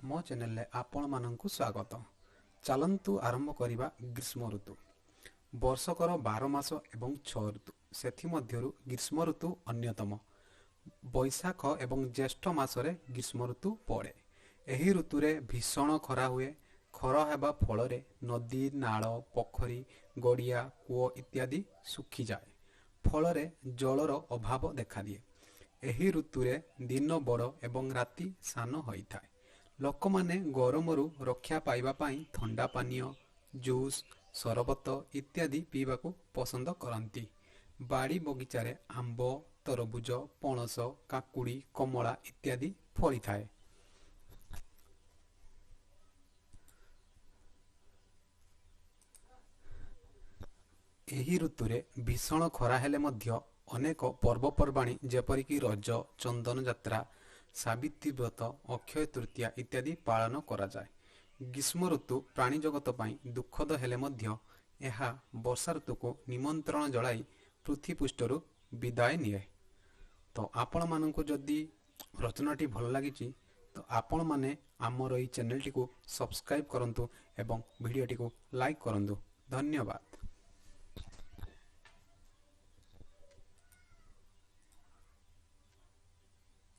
ମୋ ଚ୍ୟାନେଲରେ ଆପଣମାନଙ୍କୁ ସ୍ୱାଗତ। ଚାଲନ୍ତୁ ଆରମ୍ଭ କରିବା ଗ୍ରୀଷ୍ମ ଋତୁ। ବର୍ଷକର 12 ମାସ ଏବଂ 6 ଋତୁ, ସେଥିମଧ୍ୟରୁ ଗ୍ରୀଷ୍ମ ଋତୁ ଅନ୍ୟତମ। ବୈଶାଖ ଏବଂ ଜ୍ୟେଷ୍ଠ ମାସରେ ଗ୍ରୀଷ୍ମ ଋତୁ ପଡ଼େ। ଏହି ଋତୁରେ ଭୀଷଣ ଖରା ହୁଏ। ଖରା ହେବା ଫଳରେ ନଦୀ, ନାଳ, ପୋଖରୀ, ଗଡ଼ିଆ, କୂଅ ଇତ୍ୟାଦି ଶୁଖିଯାଏ। ଫଳରେ ଜଳର ଅଭାବ ଦେଖାଦିଏ। ଏହି ଋତୁରେ ଦିନ ବଡ଼ ଏବଂ ରାତି ସାନ ହୋଇଥାଏ। ଲୋକମାନେ ଗରମରୁ ରକ୍ଷା ପାଇବା ପାଇଁ ଥଣ୍ଡା ପାନୀୟ, ଜୁସ୍, ସରବତ ଇତ୍ୟାଦି ପିଇବାକୁ ପସନ୍ଦ କରନ୍ତି। ବାଡ଼ି ବଗିଚାରେ ଆମ୍ବ, ତରଭୁଜ, ପଣସ, କାକୁଡ଼ି, କମଳା ଇତ୍ୟାଦି ଫଳିଥାଏ। ଏହି ଋତୁରେ ଭୀଷଣ ଖରା ହେଲେ ମଧ୍ୟ ଅନେକ ପର୍ବପର୍ବାଣି ଯେପରିକି ରଜ, ଚନ୍ଦନ ଯାତ୍ରା, ସାବିତ୍ରୀ ବ୍ରତ, ଅକ୍ଷୟ ତୃତୀୟା ଇତ୍ୟାଦି ପାଳନ କରାଯାଏ। ଗ୍ରୀଷ୍ମ ଋତୁ ପ୍ରାଣୀ ଜଗତ ପାଇଁ ଦୁଃଖଦ ହେଲେ ମଧ୍ୟ ଏହା ବର୍ଷା ଋତୁକୁ ନିମନ୍ତ୍ରଣ ଜଣାଇ ପୃଥିବୀପୃଷ୍ଠରୁ ବିଦାୟ ନିଏ। ତ ଆପଣମାନଙ୍କୁ ଯଦି ରଚନାଟି ଭଲ ଲାଗିଛି, ତ ଆପଣମାନେ ଆମର ଏଇ ଚ୍ୟାନେଲଟିକୁ ସବସ୍କ୍ରାଇବ୍ କରନ୍ତୁ ଏବଂ ଭିଡ଼ିଓଟିକୁ ଲାଇକ୍ କରନ୍ତୁ। ଧନ୍ୟବାଦ।